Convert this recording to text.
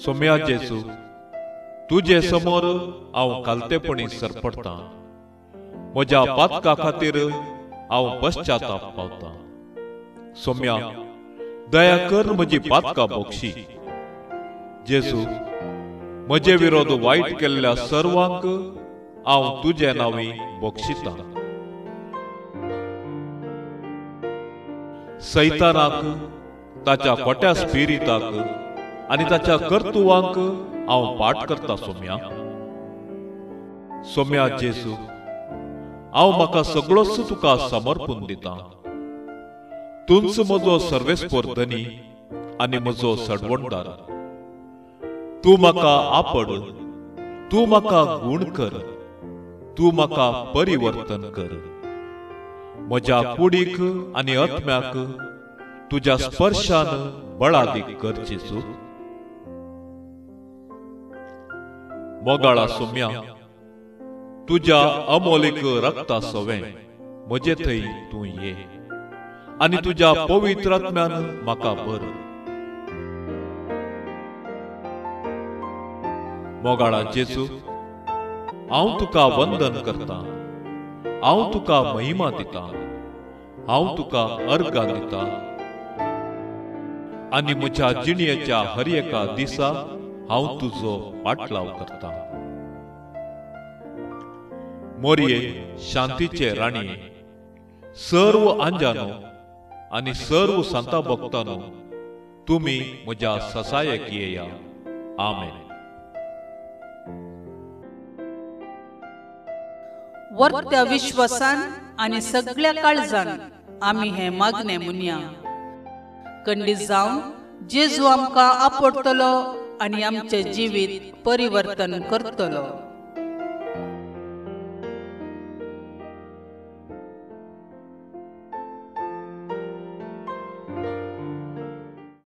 सोम्या जेजू, तुजे समोर हांव कालतेपणी सरपडटा. म्हज्या पातका खातीर हांव पश्चाताप पावता. सोम्या, दया कर म्हजी पातका बोगशी. जेजू, म्हजे विरोध वायट केल्ल्या सर्वांक हांव तुजे नांवी बोगशिता. सैतानाक, ताच्या खोट्या स्पिरिताक आनी ताच्या कर्तुवांक हांव पाठ करता. सोम्या, सोम्या जेजू, हांव म्हाका सगळोच तुका समर्पून दिता. तूंच म्हजो सर्वेस्पोर धनी आनी म्हजो सडवणदार. तूं म्हाका आपड, तूं म्हाका गूण कर, तूं म्हाका परिवर्तन कर. म्हज्या कुडीक आनी आत्म्याक तुज्या स्पर्शान बळादीक कर जेजू. मोगाळा सोम्या, तुज्या अमोलीक रक्ता सवें म्हजे थंय तूं ये आनी तुज्या पवित्र आत्म्यान म्हाका भर. मोगाळा जेजू, हांव तुका वंदन करता, हांव तुका महिमा दिता, हांव तुका अर्घां दिता आनी म्हज्या जिणयेच्या हर एका दिसा हांव तुजो पाटलाव करता. मोरये शांतीचे राणये, सर्व आंजानो आनी सर्व सांता भक्तानो, तुमी म्हज्या ससायक येया. आमेन. वर्त्या विश्वासान आनी सगळ्या काळजान आमी हें मागणें म्हणया. कंडीत जावन जेजू आमकां आपडटलो आनी आमचें जिवीत परिवर्तन करतलो.